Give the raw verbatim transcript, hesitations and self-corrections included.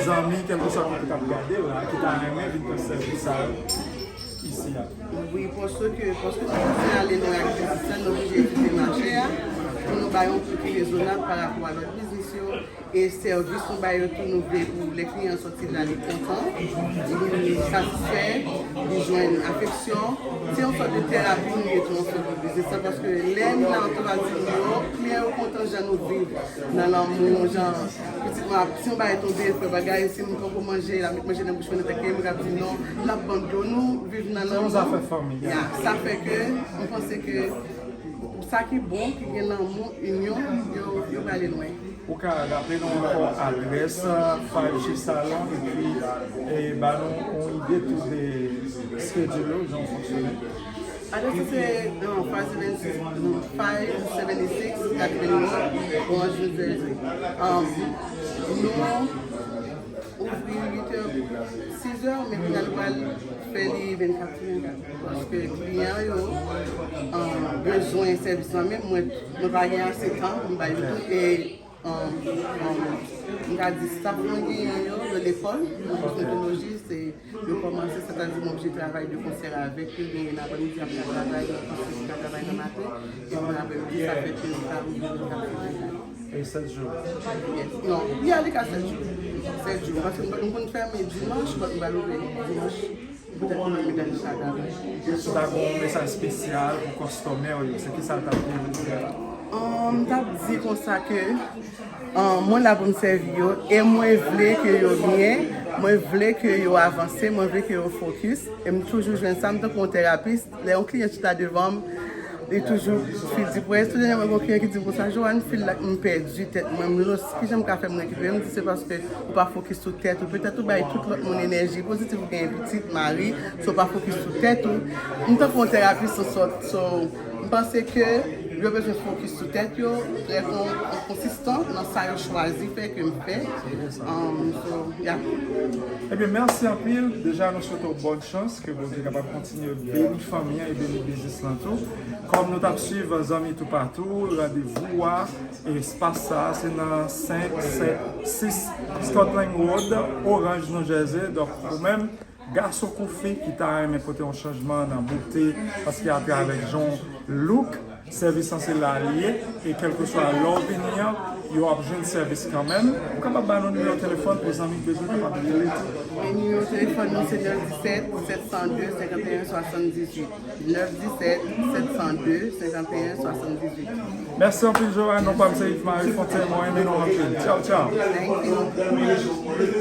zanmi, kèlkeswa kote k ap gade la, ki ta renmen vin pran sèvis sa yo isi a. Wi, paske, paske nou bezwen ale nan aktivite, nou oblije kite mache a pou nou bay yon pri ki rezonab pa rapò a lòt biznis yo. E sèvis nou bay yo tou, nou vle pou lè kliyan sòti la, li kontan, li satisfè, li jwenn afeksyon. Se yon sòt de terapi nou ye tou nan sòt de biznis la, paske lè nou nan antouraj nou yo, kliyan yo kontan jan nou viv nan lanmou, jan pitit mwen ap, si yon bagay tonbe, fè bagay, si m poko manje, l ap met manje nan bouch mwen, nan tèt mwen, m ap di non, l ap ban m dlo, nou viv nan lanmou. Se yon zafè fanmi. Ya, sa fè ke m panse ke sa ki bon, ki gen lanmou, inyon, yo, yo prale lwen. Ou ka raple nou ankò adrès Five G Salon epi e, ba nou yon ide tou de schedule yo, jan w fonksyone. Adrès la se, um, five seventy-six, non, five seventy-six Catherine Road, Orange, New Jersey. Um, nou ouvri uit è, sis è, men kounye a nou pral fè li vennkat sou vennkat. Paske kliyan yo, um, bezwen sèvis la, menm mwen, mwen pa gen ase tan pou m ba yo tout. E, um, um, m ka di staff mwen genyen yo, yo lekòl nan kosmetoloji, se yo kòmanse, sètadi mwen oblije travay de konsè avèk yo, genyen nan aprèmidi ap travay, genyen ki ka travay nan maten, genyen nan aprèmidi, sa fè ke nou ka rive nan ka travay. E sèt jou? Yes. Non, li ale ka sèt jou. Sèt jou, paske nou, nou konn fèmen dimanch, but nou pral ouvè dimanch. Poutèt nou menm, nou gade sa travay. Si w ta gen yon mesaj espesyal pou kòstòmè w yo, se kisa l t ap ye? Um, m t ap di konsa ke, um, mwen la pou m sèvi yo, e mwen vle ke yo byen, mwen vle ke yo avanse, mwen vle ke yo fokis, e m toujou jwenn sa, m tankou yon terapis, lè yon kliyan chita devan m, li toujou feel depressed. Tou dènyèman, gen yon kliyan ki di m konsa, "Joanne, feel like m pèdi tèt mwen, m lost, kijan m ka fè m rekipere?" M di, "Se paske ou pa fokis sou tèt ou. Petèt ou bay tout lòt moun enèji pozitiv, ou gen pitit, mari, so w pa fokis sou tèt ou." M tankou yon terapis an sòt, so, m panse ke yo bezwen fokis sou tèt yo, trè kon-, konsistan nan sa yo chwazi fè ke m fè. Um, so, yeah. Ebyen, mèsi anpil. Deja, nou swete w bòn chans, ke Bondye kapab kontinye beni fanmi an e beni biznis lan tou. Kòm nou t ap swiv zanmi toupatou, randevou a, e espas sa a, se nan senk sèt sis Scotland Road, Orange, New Jersey. Donk, ou menm, gason kou fi ki ta renmen pote yon chanjman nan bote, paske atravè jan w look, sèvis lan se la li ye, e kèlkeswa lè w vini an, yo ap jwenn sèvis kanmenm. Ou kapab ba nou nimewo telefòn pou zanmi k bezwen kapab rele tou. E nimewo telefòn nou se nèf disèt, sèt san de, senkanteyen swasanndizuit. Nèf disèt, sèt san de, senkanteyen swasanndizuit. Mèsi anpil, Joanne. Non pa m se Yves Marie Fontaine. Mwen renmen nou anpil. Tchaw, tchaw. Thank you.